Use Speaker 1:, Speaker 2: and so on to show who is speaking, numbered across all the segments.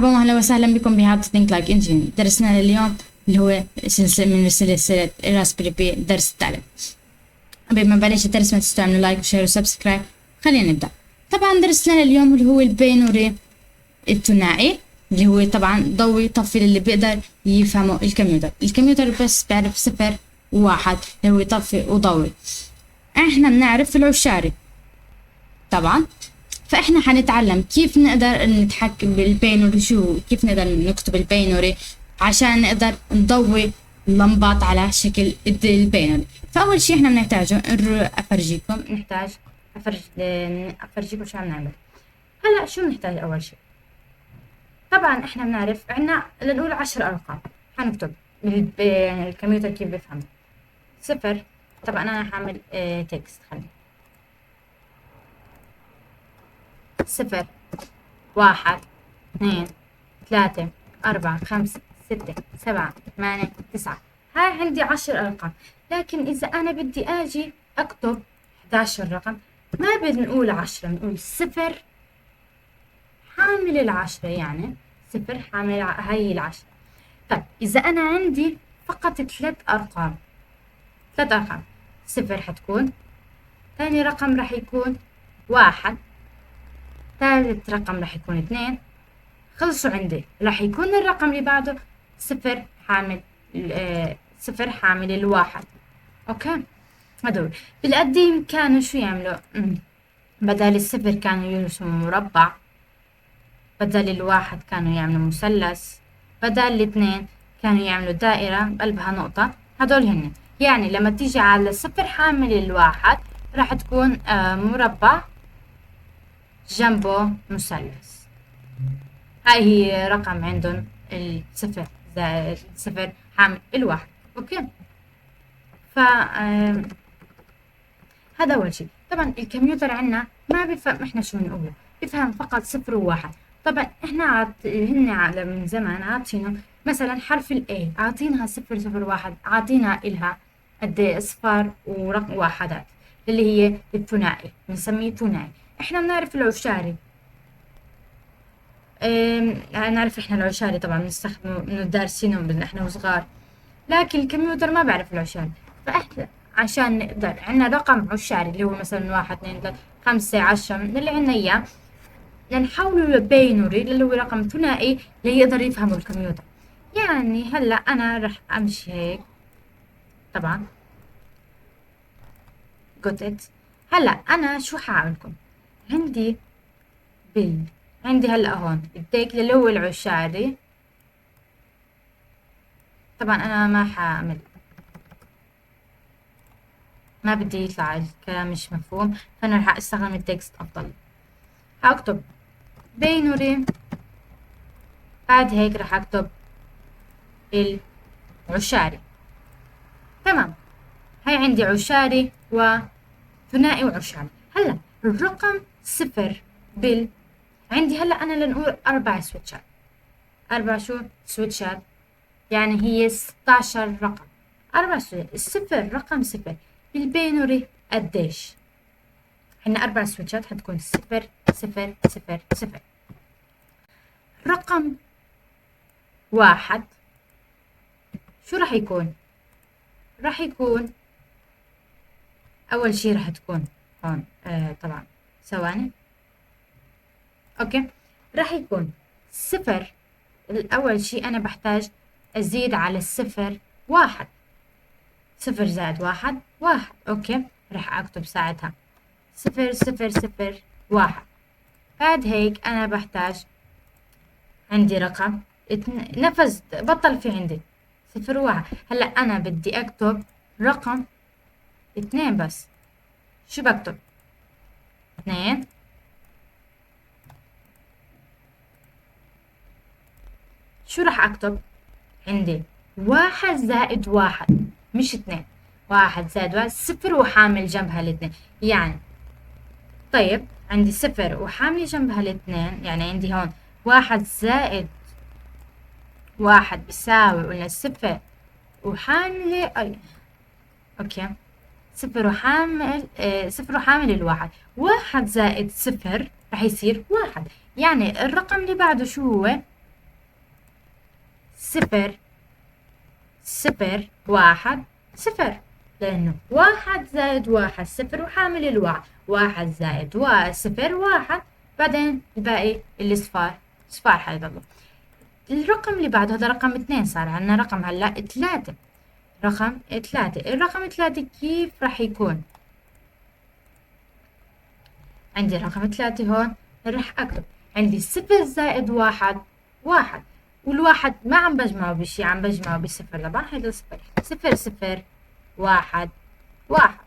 Speaker 1: مرحبا واهلا وسهلا بكم بهذا Think Like Engineer. درسنا لليوم اللي هو سلسلة من سلسلة Raspberry Pi، الدرس الثالث. قبل ما نبلش الدرس ما تنسوا تعملوا like و share و subscribe. خلينا نبدأ. طبعا درسنا لليوم اللي هو ال binary الثنائي، اللي هو طبعا ضوي طفي للي بيقدر يفهمه الكمبيوتر. الكمبيوتر بس بيعرف صفر وواحد، اللي هو يطفي وضوي. احنا بنعرف العشاري طبعا، فاحنا حنتعلم كيف نقدر نتحكم بال binary، شو كيف نقدر نكتب ال binary عشان نقدر نضوي اللمبات على شكل ال binary. فاول شيء احنا بنحتاجه افرجيكم، نحتاج افرجيكم شو عم نعمل هلا. شو بنحتاج اول شيء؟ طبعا احنا بنعرف عنا لنقول 10 ارقام، حنكتب يعني الكمبيوتر كيف بيفهم صفر. طبعا انا حاعمل text، خلي 0 1 2 3 4 5 6 7 8 9. هاي عندي 10 أرقام. لكن إذا أنا بدي أجي أكتب 11 رقم، ما بنقول 10، بنقول 0 حامل 10، يعني 0 حامل هاي 10. طيب إذا أنا عندي فقط 3 أرقام، 3 أرقام، 0 حتكون، ثاني رقم راح يكون 1، ثالث رقم راح يكون 2، خلصوا عندي راح يكون الرقم اللي بعده 0 حامل 0 حامل 1. okay، هدول بالقديم كانوا شو يعملوا؟ بدل الصفر كانوا يرسموا مربع، بدل 1 كانوا يعملوا مثلث، بدل 2 كانوا يعملوا دائرة بقلبها نقطة. هدول هن يعني لما تيجي على 0 حامل 1 راح تكون مربع جنبه مثلث. هاي هي رقم عندهم الصفر زائد 0 حامل 1. okay، ف هذا اول شيء. طبعا الكمبيوتر عندنا ما بيفهم احنا شو بنقوله، بيفهم فقط 0 و1. طبعا احنا هن على من زمان عاطينه مثلا حرف ال A عاطينها 0 0 1، عاطينها الها قد ايه اصفار ورقم واحدات اللي هي الثنائي، بنسميه ثنائي. احنا بنعرف العشاري، نعرف احنا العشاري طبعا بنستخدمه انه دارسينه من احنا وصغار، لكن الكمبيوتر ما بيعرف العشاري. فاحنا عشان نقدر عندنا رقم عشاري اللي هو مثلا 1 2 3 5 10 من اللي عندنا اياه، نحوله ل binary اللي هو رقم ثنائي ليقدر يفهمه الكمبيوتر. يعني هلا انا رح امشي هيك طبعا got it. هلا انا شو حاعملكم؟ عندي بال عندي هلا هون ال text اللي هو العشاري. طبعا انا ما حاعمل، ما بدي يطلع الكلام مش مفهوم، فانا رح استخدم ال text افضل. هكتب binary، بعد هيك رح اكتب العشاري. تمام، هاي عندي عشاري وثنائي وعشاري. هلا الرقم 0 بال عندي هلا انا لنقول 4 سويتشات، 4 شو سويتشات، يعني هي 16 رقم، 4 سويتشات. الصفر رقم 0 بال binary قديش؟ عندنا 4 سويتشات حتكون 0 0 0 0. رقم 1 شو راح يكون؟ راح يكون أول شي راح تكون هون طبعا ثواني. okay، راح يكون 0. الأول شي أنا بحتاج أزيد على الصفر 1، 0 زائد 1 1. okay، راح أكتب ساعتها 0 0 0 1. بعد هيك أنا بحتاج عندي رقم نفذ بطل في عندي 0 1. هلا أنا بدي أكتب رقم 2 بس، شو بكتب؟ 2. شو راح أكتب؟ عندي 1 زائد 1 مش 2، 1 زائد 1 0 وحامل جنبها الاثنين. يعني طيب عندي 0 وحامل جنبها الاثنين، يعني عندي هون 1 زائد 1 بيساوي قلنا 0 وحاملة أي okay 0 وحامل 0 وحامل الواحد، 1 زائد 0 رح يصير 1. يعني الرقم اللي بعده شو هو؟ 0 0 1 0، لأنه 1 زائد 1 0 وحامل الواحد، 1 زائد 0 1، بعدين الباقي اللي صفار صفار حيضلوا. الرقم اللي بعده هذا رقم 2، صار عندنا رقم هلا 3، رقم 3. الرقم 3 كيف راح يكون؟ عندي رقم 3 هون راح اكتب عندي 0 زائد 1 1، والواحد ما عم بجمعه بشي، عم بجمعه بصفر، طبعا هيدا 0 0 0 1 1.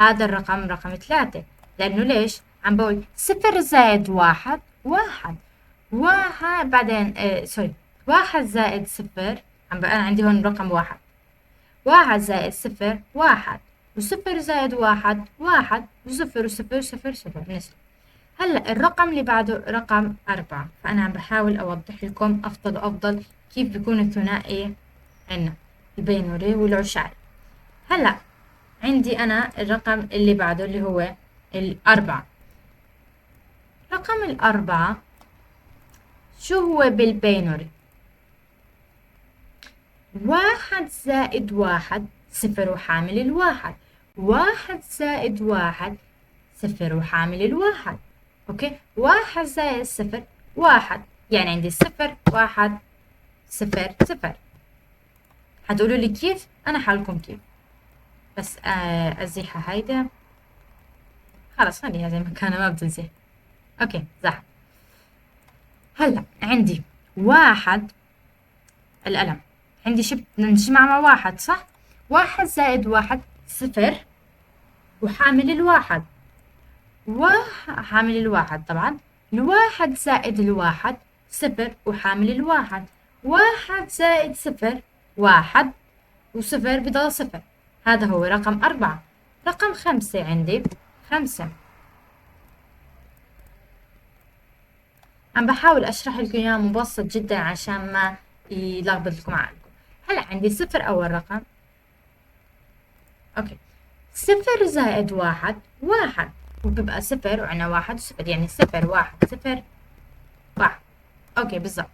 Speaker 1: هذا الرقم رقم 3، لأنه ليش؟ عم بقول 0 زائد 1 1 1، بعدين سوري 1 زائد 0، أنا عندي هون رقم 1، 1 زائد 0 1، وصفر زائد 1 1، وصفر وصفر صفر صفر نسل. هلا الرقم اللي بعده رقم 4، فأنا عم بحاول أوضح لكم أفضل وأفضل كيف بيكون الثنائي عندنا ال binary والعشاري. هلا عندي أنا الرقم اللي بعده اللي هو 4. رقم 4 شو هو بال binary؟ 1 زائد 1 0 وحامل الواحد، 1 زائد 1 0 وحامل الواحد، okay؟ 1 زائد 0 1، يعني عندي 0 1 0 0. حتقولوا لي كيف؟ أنا حالكم كيف، بس أزيحها هيدا، خلص خليها زي ما كان، ما بتنزيح. okay صح. هلا عندي 1، القلم عندي شو بدنا نجمع مع 1 صح؟ 1 زائد 1 0 وحامل الواحد، وحامل الواحد طبعا، الواحد زائد الواحد 0 وحامل الواحد، 1 زائد 0 1 وصفر بضل 0. هذا هو رقم 4. رقم 5 عندي 5. عم بحاول أشرح لكم إياه مبسط جدا عشان ما يلخبط لكم عقلكم. هلا عندي 0 أول رقم، okay، 0 زائد 1 1، وبيبقى 0 وعندنا 1 وصفر، يعني 0 1 0 1. okay بالضبط.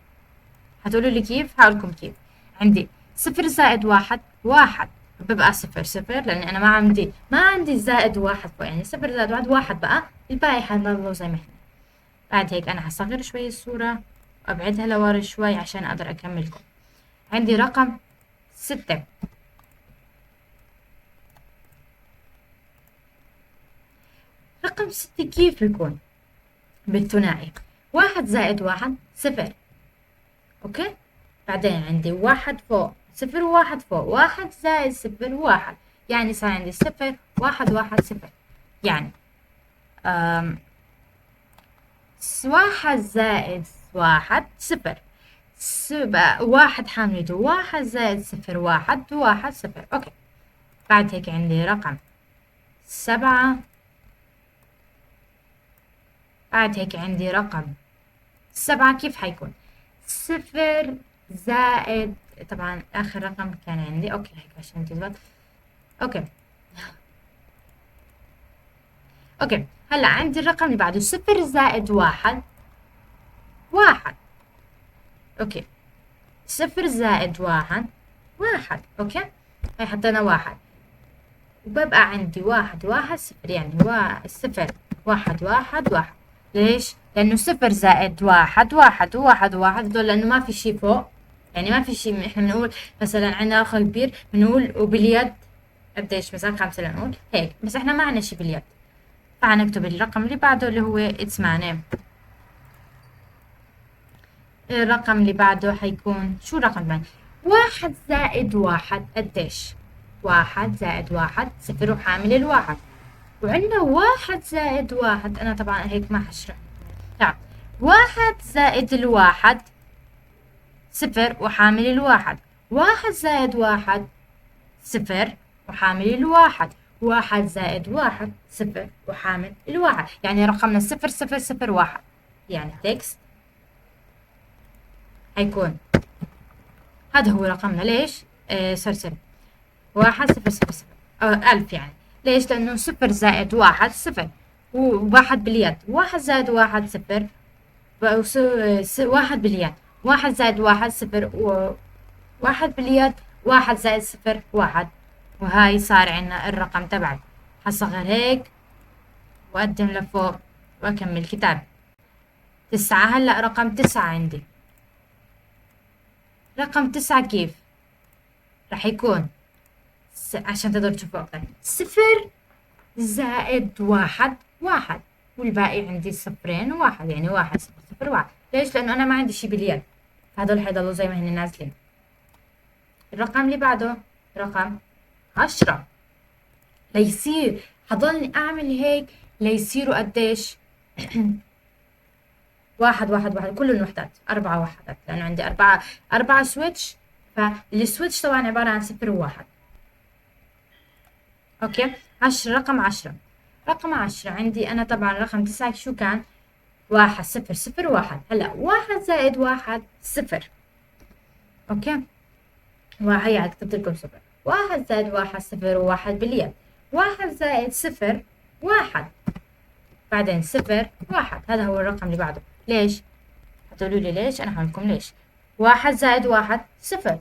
Speaker 1: هتقولوا لي كيف؟ هقول لكم كيف. عندي 0 زائد 1 1، ببقى 0 0، لأن أنا ما عندي زائد 1 فوق، يعني 0 زائد 1 1 بقى، الباقي حنضله زي ما احنا. بعد هيك أنا حصغر شوي الصورة وأبعدها لورا شوي عشان أقدر أكملكم. عندي رقم 6. رقم 6 كيف بيكون؟ بالثنائي 1 زائد 1 0، okay؟ بعدين عندي 1 فوق 0 1 فوق، 1 زائد 0 1، يعني صار عندي 0 1 1 0، يعني 1 زائد 1 0، 1 حاملته 1 زائد 0 1 1 0. okay بعد هيك عندي رقم 7. بعد هيك عندي رقم 7 كيف حيكون؟ 0 زائد، طبعا آخر رقم كان عندي، okay هيك عشان تزبط. okay okay هلا عندي الرقم اللي بعده 0 زائد 1 1، okay 0 زائد 1 1، okay هاي حطينا 1، وببقى عندي 1 1 0، يعني 0 1 1 1. ليش؟ لأنه 0 زائد 1 1 1 1 هدول، لأنه ما في شي فوق، يعني ما في شي. إحنا بنقول مثلا عندنا رقم كبير بنقول وباليد قديش، مثلا 5 لنقول هيك، بس إحنا ما عندنا شي باليد، فحنكتب الرقم اللي بعده اللي هو 8. الرقم اللي بعده حيكون شو الرقم بعده؟ 1 زائد 1 قديش؟ 1 زائد 1 0 وحامل الواحد، وعندنا 1 زائد 1، أنا طبعا هيك ما حشرح. تمام، 1 زائد الواحد 0 وحامل الواحد، 1 زائد 1 0 وحامل الواحد، 1 زائد 1 0 وحامل الواحد، يعني رقمنا 0 0 0 1، يعني تكست حيكون هذا هو رقمنا. ليش؟ sorry sorry 1 0 0 0 أو 1000 يعني. ليش؟ لأنه 0 زائد 1 0 وواحد باليد، 1 زائد 1 0 1 باليد، 1 زائد 1 0 واحد باليد، واحد زائد صفر واحد، وهاي صار عنا الرقم تبعي. حصغر هيك وأقدم لفوق وأكمل كتابة. 9. هلأ رقم 9 عندي، رقم 9 كيف رح يكون؟ عشان تقدروا تشوفوا أكثر. 0 زائد 1 1، والباقي عندي صفرين وواحد، يعني 1 0 0 1. ليش؟ لأنه أنا ما عندي شي باليد، هدول حيضلوا زي ما هن نازلين. الرقم اللي بعده رقم 10، ليصير حضلني أعمل هيك ليصيروا قديش؟ 1 1 1، كلهم وحدات، 4 وحدات، لأنه عندي 4 switch، فال switch طبعا عبارة عن 0 و1. okay، 10، رقم 10، رقم 10 عندي أنا طبعا رقم 9 شو كان؟ 1 0 0 1. هلا 1 زائد 1 0. okay، وهي كتبت لكم 0. 1 زائد 1 0 و1 باليد، 1 زائد 0 1، بعدين 0 1. هذا هو الرقم اللي بعده. ليش؟ هتقولوا لي ليش؟ أنا هقول لكم ليش. 1 زائد 1 0،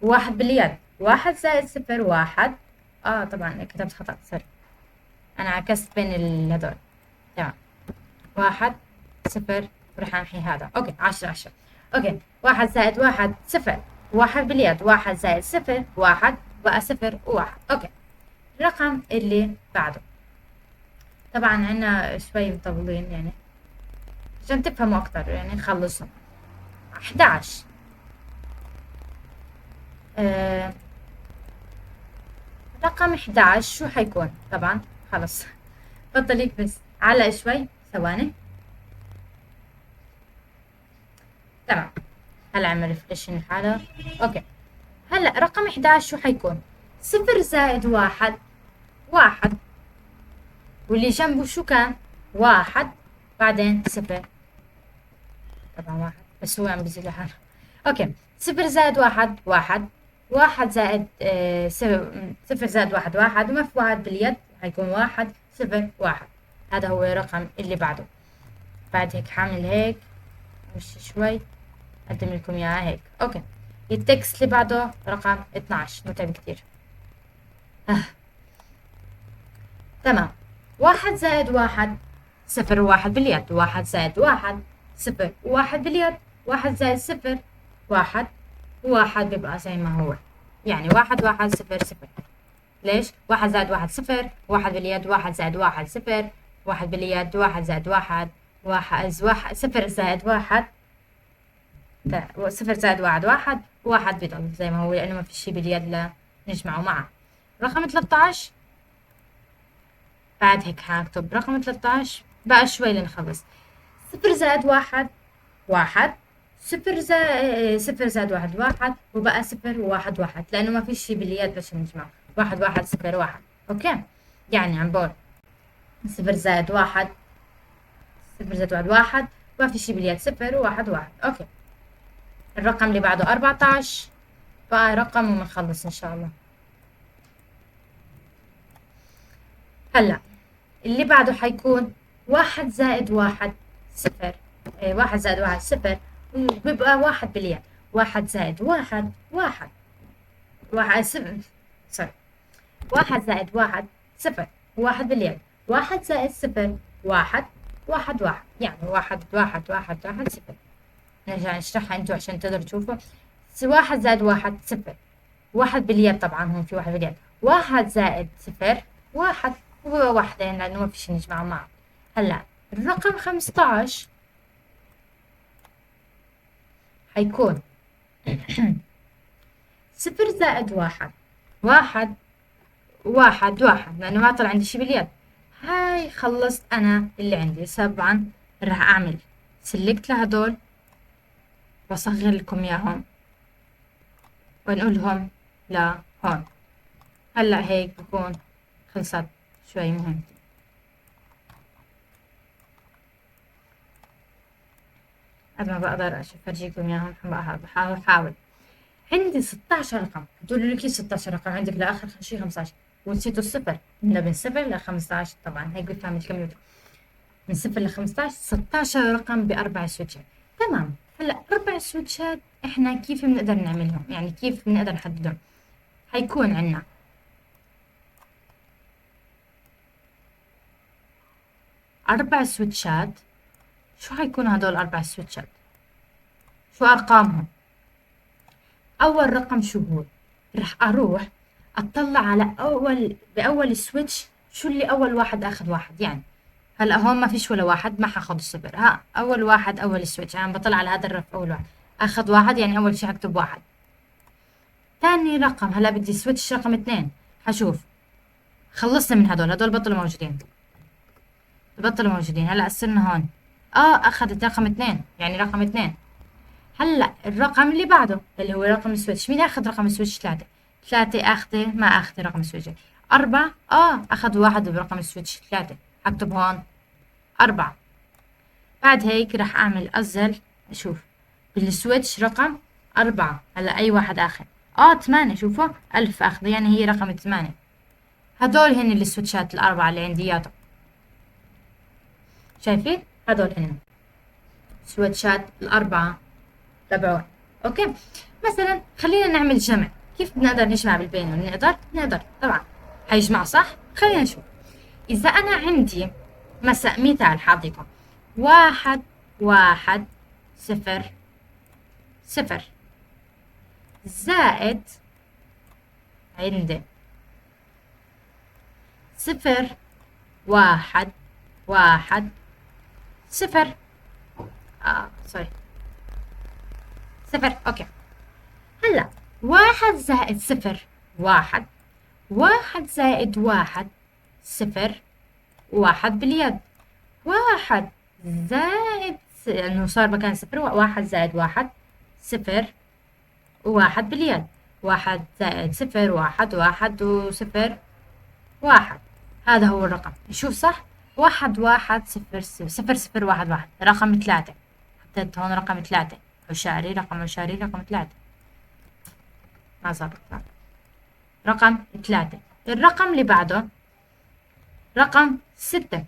Speaker 1: 1 باليد، 1 زائد 0 1. طبعا كتبت خطأ، sorry، أنا عكست بين هذول. تمام، 1 0، وراح أمحي هذا. okay، 10 10. okay، 1 زائد 1 0، 1 باليد، 1 زائد 0 1، بقى 0 و1. okay، الرقم اللي بعده طبعا عنا شوي مطولين عشان تفهموا أكتر، نخلصهم. 11. رقم 11 شو حيكون؟ طبعا خلص بطل يكبس، علق شوي ثواني. تمام، هلا عمل refresh لحاله. okay، هلا رقم 11 شو حيكون؟ 0 زائد 1 1، واللي جنبه شو كان؟ 1، بعدين 0، طبعا 1 بس هو عم بيزيد لحاله. okay، 0 زائد 1 1، 1 زائد، 0 زائد 1 1، وما في 1 باليد، حيكون 1 0 1. هذا هو الرقم اللي بعده. بعد هيك حعمل هيك مش شوي اقدم لكم اياها هيك. okay، ال text اللي بعده رقم 12، متعب كتير. تمام، 1 زائد 1 0 1 باليد، 1 زائد 1 0 1 باليد، 1 زائد 0 1 1 بيبقى زي ما هو، يعني 1 1 0 0. ليش؟ 1 زائد 1 0، 1 باليد، 1 زائد 1 0، 1 باليد، 1 زائد 1، 1، 1، 0 زائد 1، 0 زائد 1 1، 1 بيضل زي ما هو لأنه ما في شي باليد لنجمعه معه. رقم 13 بعد هيك حاكتب رقم 13، بقى شوي لنخلص. 0 زائد 1 1، 0 زائد 0 زائد 1 1، وبقى 0 1 1 لأنه ما في شي باليد باش نجمعه. 1 1 0 1. okay، يعني عم بقول 0 زائد 1، 0 زائد 1 1، ما في شي باليد، 0 1 1. okay، الرقم اللي بعده 14، بقى رقم وبنخلص إن شاء الله. هلا اللي بعده حيكون 1 زائد 1 0، 1 زائد 1 0، وبيبقى 1 باليد، 1 زائد 1 1، 1 0، sorry، 1 زائد 1 0، 1 باليد، 1 زائد 0 1 1 1، يعني 1 1 1 1 0. نرجع نشرحها انتو عشان تقدروا تشوفوا. 1 زائد 1 0، 1 باليد، طبعا هون في 1 باليد، 1 زائد 0 1، وهو وحدين لأنه ما في شي نجمعه معه. هلا الرقم 15 حيكون 0 زائد 1 1 1 1، لأنه ما طلع عندي شي باليد. هاي خلصت أنا اللي عندي. طبعا راح أعمل سلكت لهدول وأصغر لكم إياهم ونقولهم لهون. هلا هيك بكون خلصت شوي مهمتي. قد ما بقدر أشوف أفرجيكم إياهم بحاول. عندي 16 رقم. هتقولوا لي كيف 16 رقم؟ عندك لآخر شيء 15 ونسيتوا الصفر، من 0 ل 15، طبعا هيك بفهم الكمبيوتر. من 0 ل 15، 16 رقم بأربع سويتشات. تمام، هلا 4 سويتشات احنا كيف بنقدر نعملهم؟ يعني كيف بنقدر نحددهم؟ حيكون عنا 4 سويتشات. شو حيكونوا هدول 4 سويتشات؟ شو أرقامهم؟ أول رقم شو هو؟ رح أروح أطلع على بأول switch شو اللي أول واحد أخذ واحد. يعني هلا هون ما فيش ولا واحد، ما حاخذ الصفر. ها أول واحد، أول switch، أنا بطلع على هذا الرف أول واحد أخذ واحد، يعني أول شيء حكتب واحد. ثاني رقم هلا بدي switch رقم 2، حشوف خلصنا من هدول، هدول بطلوا موجودين، بطلوا موجودين. هلا صرنا هون، أخذت رقم 2، يعني رقم 2. هلا الرقم اللي بعده اللي هو رقم ال switch، مين أخذ رقم ال switch؟ 3، 3 أخذ، ما أخذ رقم ال switch. 4، أخذ واحد برقم ال switch 3، حكتب هون 4. بعد هيك رح أعمل أزل، أشوف بال switch رقم 4، هلا أي واحد آخر؟ 8، شوفوا 1000 أخذ، يعني هي رقم 8. هدول هن السويتشات الأربعة اللي عندي إياهم، شايفين؟ هدول هن سويتشات الأربعة تبعون. okay، مثلا خلينا نعمل جمع. كيف بنقدر نجمع بال binary؟ نقدر؟ نقدر طبعا، حيجمع صح؟ خلينا نشوف. إذا أنا عندي مثلا مثال حاعطيكم 1 1 0 0 زائد عندي 0 1 1 0، sorry 0. okay، هلا 1 زائد 0 1، 1 زائد 1 0، 1 باليد، 1 زائد لأنه صار مكان 0، 1 زائد 1 0، 1 باليد، 1 زائد 0 1، 1 و0 1. هذا هو الرقم، نشوف صح؟ 1 1 0 0 0 0 1 1، رقم 3، حطيت هون رقم 3، عشاري، رقم عشاري، رقم 3، ما زبط، رقم 3. الرقم اللي بعده رقم 6،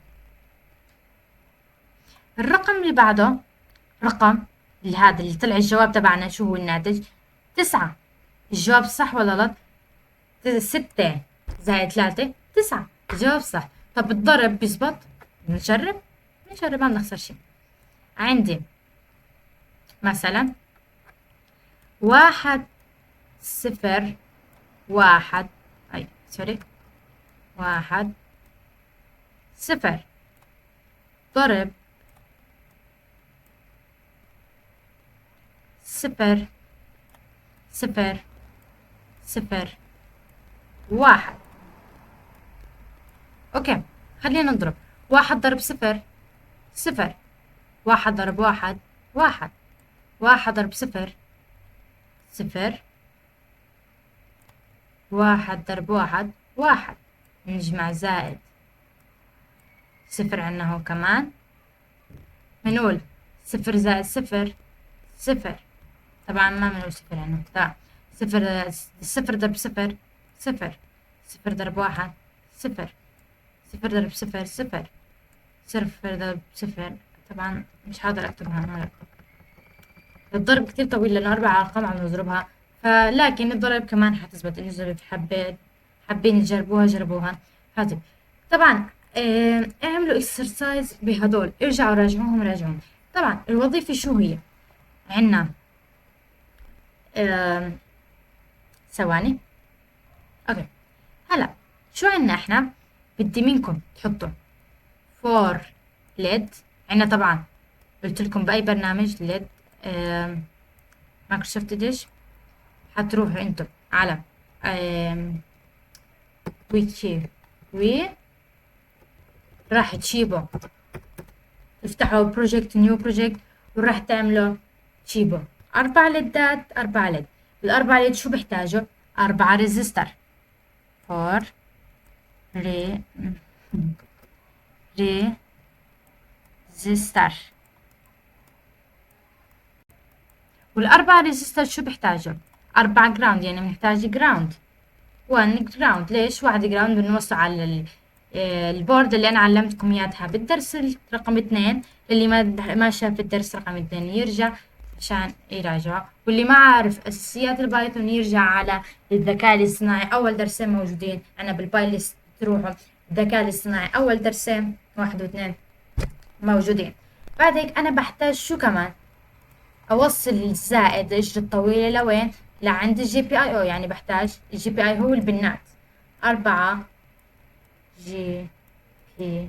Speaker 1: الرقم اللي بعده رقم اللي هذا اللي طلع الجواب تبعنا، شو هو الناتج؟ 9. الجواب صح ولا غلط؟ 6 زائد 3 9، الجواب صح. طب الضرب بيزبط؟ نجرب، نجرب، ما بنخسر شيء. عندي مثلا 1 0 1، أي سوري، 1 0 ضرب 0 0 0 1. okay، خلينا نضرب. 1 ضرب 0 0، 1 ضرب 1 1، 1 ضرب 0 0، 1 ضرب 1 1، نجمع زائد 0 عنا هون كمان، بنقول 0 زائد 0 0، طبعا ما بنقول 0 عنا، تمام. 0 0 ضرب 0 0، 0 ضرب 1 0، 0 ضرب 0 0، 0 ضرب 0، طبعا مش حاضر اكتبها هلا، الضرب كتير طويل لانه 4 ارقام عم نضربها، فلكن الضرب كمان حتزبط، اذا حابين تجربوها جربوها. هاتف طبعا، اعملوا exercise بهدول، ارجعوا راجعوهم راجعوهم. طبعا الوظيفة شو هي؟ عنا، ثواني. okay، هلا شو عنا احنا؟ بدي منكم تحطوا for LED. عنا طبعا قلت لكم بأي برنامج LED، Microsoft Edge، حتروحوا انتم على، ويكي وي، راح تجيبوا تفتحوا project، new project، وراح تعملوا تجيبوا 4 ليدات، 4 LED. الأربعة LED شو بيحتاجوا؟ 4 resistor، for re resistor. والأربعة resistor شو بيحتاجوا؟ 4 ground، يعني بنحتاج ground 1 ground. ليش 1 ground؟ بنوصل على ال board اللي أنا علمتكم إياها بالدرس رقم 2. اللي ما شاف الدرس رقم 2 يرجع عشان يراجعوا. واللي ما عارف اساسيات ال Python يرجع على الذكاء الاصطناعي، اول درسين موجودين عنا بال playlist، تروحوا الذكاء الاصطناعي اول درسين 1 و2 موجودين. بعد هيك انا بحتاج شو كمان؟ اوصل الزائد الرجل الطويلة لوين؟ لعند ال GPIO، يعني بحتاج ال GPI هو البنات 4 GPIO.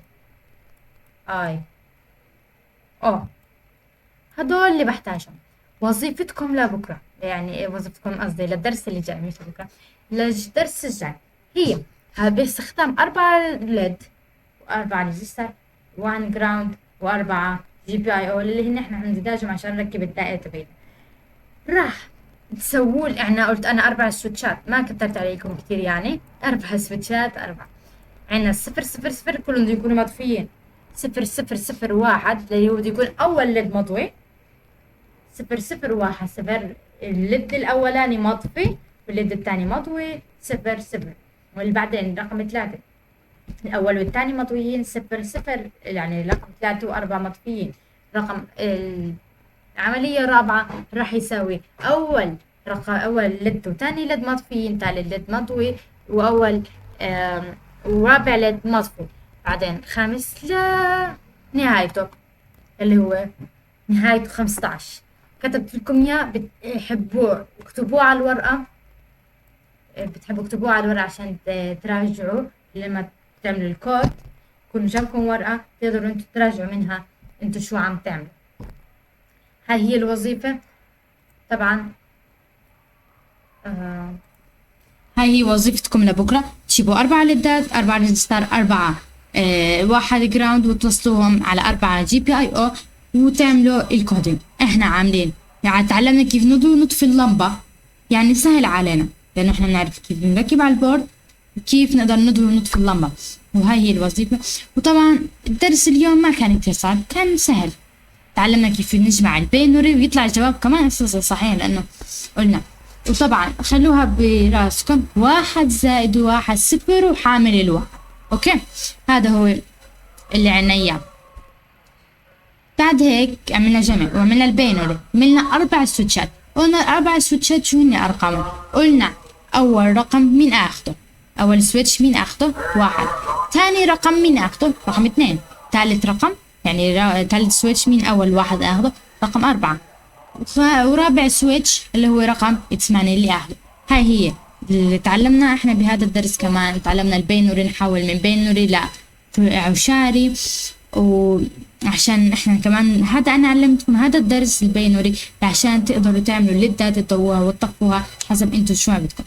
Speaker 1: هدول اللي بحتاجهم. وظيفتكم لبكره، يعني وظيفتكم قصدي للدرس اللي جاي، مش بكره، للدرس الجاي، هي باستخدام 4 LED و4 resistor 1 ground و4 GPIO اللي هن احنا بنحتاجهم عشان نركب الدائرة تبعتنا. راح تسووا، احنا قلت انا 4 سويتشات، ما كترت عليكم كثير، يعني 4 سويتشات، 4 عندنا 0 0 0 كلهم بده يكونوا مطفيين، 0 0 0 1 اللي هو بده يكون اول LED مطوي، 0 0 1 0 ال LED الاولاني مطفي وال LED الثاني مطوي، 0 0، واللي بعدين رقم 3 الاول والثاني مطويين، 0 0، يعني رقم 3 و4 مطفيين. رقم العملية الرابعة راح يساوي أول رقم، أول LED وثاني LED مطفيين، ثالث LED مطوي، وأول ورابع LED مطفي، بعدين خامس لنهايته اللي هو نهايته 15. كتبت لكم إياه، بتحبوه اكتبوه على الورقة، بتحبوا اكتبوه على الورقة عشان تراجعوا لما تعملوا الكود، يكون جنبكم ورقة تقدروا انتوا تراجعوا منها انتوا شو عم تعملوا. هاي هي الوظيفة. طبعا هاي هي وظيفتكم لبكرة، تجيبوا 4 ليدات، 4 resistor، 4 1 ground، وتوصلوهم على 4 GPIO وتعملوا ال coding. احنا عاملين يعني تعلمنا كيف نضوي ونطفي اللمبة، يعني سهل علينا لانه احنا بنعرف كيف نركب على ال board وكيف نقدر نضوي ونطفي اللمبة، وهاي هي الوظيفة. وطبعا الدرس اليوم ما كان كثير صعب، كان سهل، تعلمنا كيف نجمع ال binary ويطلع الجواب كمان اساسا صحيح لانه قلنا. وطبعا خلوها براسكم، 1 زائد 1 0 وحامل الواحد. okay، هذا هو اللي عنا اياه. بعد هيك عملنا جمع وعملنا ال binary، عملنا 4 سويتشات. قلنا 4 سويتشات شو هن ارقامهم؟ قلنا اول رقم مين اخده؟ اول switch مين اخده؟ 1. ثاني رقم مين اخده؟ رقم 2. ثالث رقم يعني ثالث switch مين اول واحد اخده؟ رقم 4. ورابع switch اللي هو رقم 8 اللي اخده. هاي هي اللي تعلمناه احنا بهذا الدرس. كمان تعلمنا ال binary، نحول من binary لعشاري، وعشان احنا كمان هذا انا علمتكم هذا الدرس ال binary عشان تقدروا تعملوا الليدات تضووها وتطفوها حسب انتم شو ما بدكم.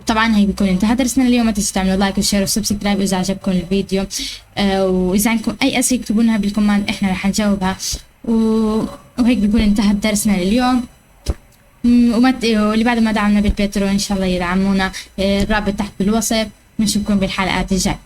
Speaker 1: طبعا هيك بيكون انتهى درسنا اليوم. ما تنسوا تعملوا like و share و subscribe اذا عجبكم الفيديو، واذا عندكم اي اسئله اكتبوا لنا بال comment، احنا رح نجاوبها. وهيك بيكون انتهى درسنا لليوم. واللي بعد ما دعمنا بال Patreon ان شاء الله يدعمونا، الرابط تحت بالوصف. نشوفكم بالحلقات الجايه.